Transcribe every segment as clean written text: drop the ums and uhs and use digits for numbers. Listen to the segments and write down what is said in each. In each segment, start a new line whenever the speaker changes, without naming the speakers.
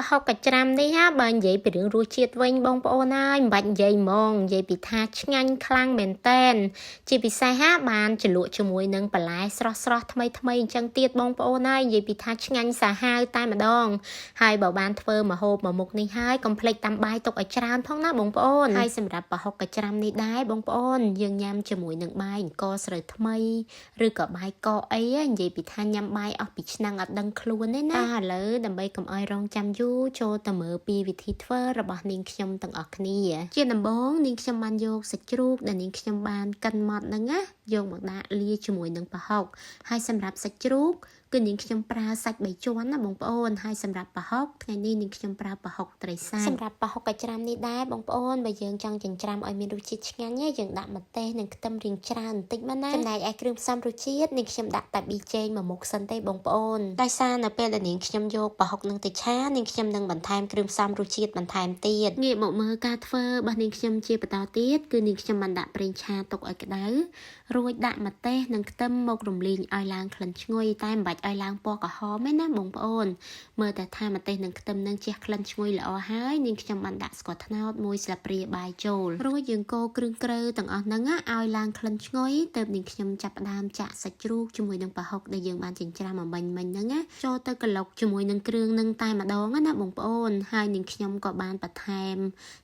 ប្រហុកកញ្ច្រាំនេះហាបើនិយាយពីរឿងរសជាតិវិញបងប្អូនហើយមិនបាច់និយាយហ្មងនិយាយពីថាឆ្ងាញ់ខ្លាំងមែនតែនជាពិសេសហាបានជ្រលក់ជាមួយនឹងបន្លែស្រស់ស្រស់ថ្មីថ្មីអញ្ចឹងទៀតបងប្អូនហើយនិយាយពីថាឆ្ងាញ់សាហាវតែម្ដង ហើយបើបានធ្វើម្ហូបមួយមុខនេះហើយកុំភ្លេចដាំបាយទុកឲ្យច្រើនផងណាបងប្អូនហើយសម្រាប់ប្រហុកកញ្ច្រាំនេះដែរបងប្អូនយើងញ៉ាំជាមួយនឹងបាយអង្ករស្រូវថ្មីឬក៏បាយកកអីនិយាយពីថាញ៉ាំបាយអស់ពីឆ្នាំងអត់ដឹងខ្លួនទេណាឥឡូវដើម្បីកុំឲ្យរងចាំយូរចូលទៅមើលពីវិធីធ្វើរបស់នាងខ្ញុំទាំងអស់គ្នាជាដំបូងនាងខ្ញុំបានយកសាច់ជ្រូកដែលនាងខ្ញុំបានកិនម៉ត់ហ្នឹងណាយកមកដាក់លាយជាមួយនឹងប្រហុកហើយសម្រាប់សាច់ជ្រូកគឺនាងខ្ញុំប្រើសាច់បីជាន់ណាបងប្អូនហើយសម្រាប់ប្រហុកថ្ងៃនេះនាងខ្ញុំប្រើប្រហុកត្រីសាច់សម្រាប់ប្រហុកកញ្ច្រាំនេះដែរបងប្អូនបើយើងចង់ចិញ្ច្រាំឲ្យមានរសជាតិឆ្ងាញ់យើងដាក់ម្ទេសនិងខ្ទឹមរៀងច្រើនបន្តិចមកណាចំណែកឯគ្រឿងផ្សំរសជាតិនាងខ្ញុំដាក់តែប៊ីចេងមួយមុខសិនទេបងប្អូនដោយសារនៅពេលដែលនាងខ្ញុំយកប្រហុកនឹងទៅឆានាងខ្ញុំនឹងបន្ថែមគ្រឿងផ្សំរសជាតិបន្ថែមទៀតងាកមកមើលការធ្វើរបស់នាងខ្ញុំជាបន្តទៀតគឺនាងខ្ញុំបានដាក់ប្រេងឆាទុកឲ្យក្តៅរួចដាក់ម្ទេសនិងខ្ទឹមមករំលីងឲ្យឡើងក្លិនឈ្ងុយតែមិនបាច់ឲ្យឡើងពណ៌ក្រហមទេណាបងប្អូនមើលតែថាម្ទេសនិងខ្ទឹមនឹងជះក្លិនឈ្ងុយល្អហើយនាងខ្ញុំបានដាក់ស្ករត្នោតមួយស្លាបព្រាបាយចូលរួចយើងកូរគ្រឿងក្រៅទាំងអស់ហ្នឹងឲ្យឡើងក្លិនឈ្ងុយទើបនាងខ្ញុំចាប់ផ្ដើមចាក់សាច់ជ្រូកជាមួយនឹងប្រហុកដែលយើងបានចិញ្ច្រាំអំបញ្ញមិញហ្នឹងណាចូលទៅក្លុកជាមួយនឹងគ្រឿងនឹងតែម្ដងណាបងប្អូនហើយនាងខ្ញុំក៏បានបន្ថែម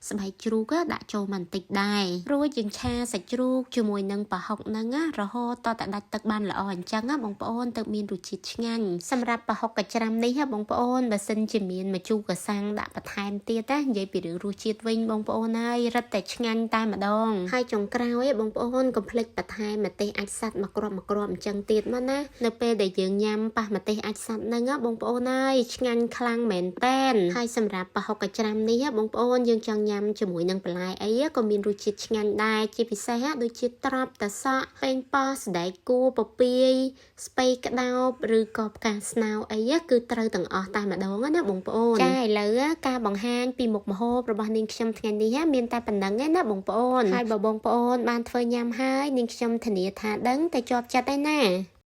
ស្បែកជ្រូកដាក់ចូលមកបន្តិចដែររួចយើងឆាសាច់ជ្រូកជាមួយនឹងប្រហុកហ្នឹងណារហូតតតែដាច់ទឹកបានល្អអញ្ចឹងណាបងប្អូនទៅមានរសជាតិឆ្ងាញ់សម្រាប់ប្រហុកកញ្ច្រាំនេះបងប្អូនបើសិនជាមានម្ជូរកសាំងដាក់បន្ថែមទៀតណានិយាយពីរឿងរសជាតិវិញបងប្អូនហើយរឹតតែឆ្ងាញ់តែម្ដងហើយចុងក្រោយបងប្អូនកុំភ្លេចបន្ថែមម្ទេសអាចសัตว์មួយគ្រាប់មួយគ្រាប់អញ្ចឹងទៀតមកណានៅពេលដែលយើងញ៉ាំប៉ះម្ទេសអាចសัตว์ហ្នឹងបងប្អូនហើយឆ្ងាញ់ខ្លាំងមែនតែនហើយសម្រាប់ប្រហុកកញ្ច្រាំនេះបងប្អូនយើងចង់ញ៉ាំជាមួយនឹងបន្លែអីក៏មានរសជាតិឆ្ងាញ់ដែរជាពិសេសដូចជាត្រប់តសក់ប៉េងប៉ោះសណ្តែកគួពពាយស្ពៃក្តោបឬក៏ផ្កាស្នោអីគឺត្រូវទាំងអស់តែម្ដងណាបងប្អូនចាឥឡូវការបង្ហាញពីមុខម្ហូបរបស់នាងខ្ញុំថ្ងៃនេះមានតែប៉ុណ្ណឹងឯណាបងប្អូនហើយបើបងប្អូនបានធ្វើញ៉ាំហើយនាងខ្ញុំធានាថាដឹងតែជាប់ចិត្តឯណា។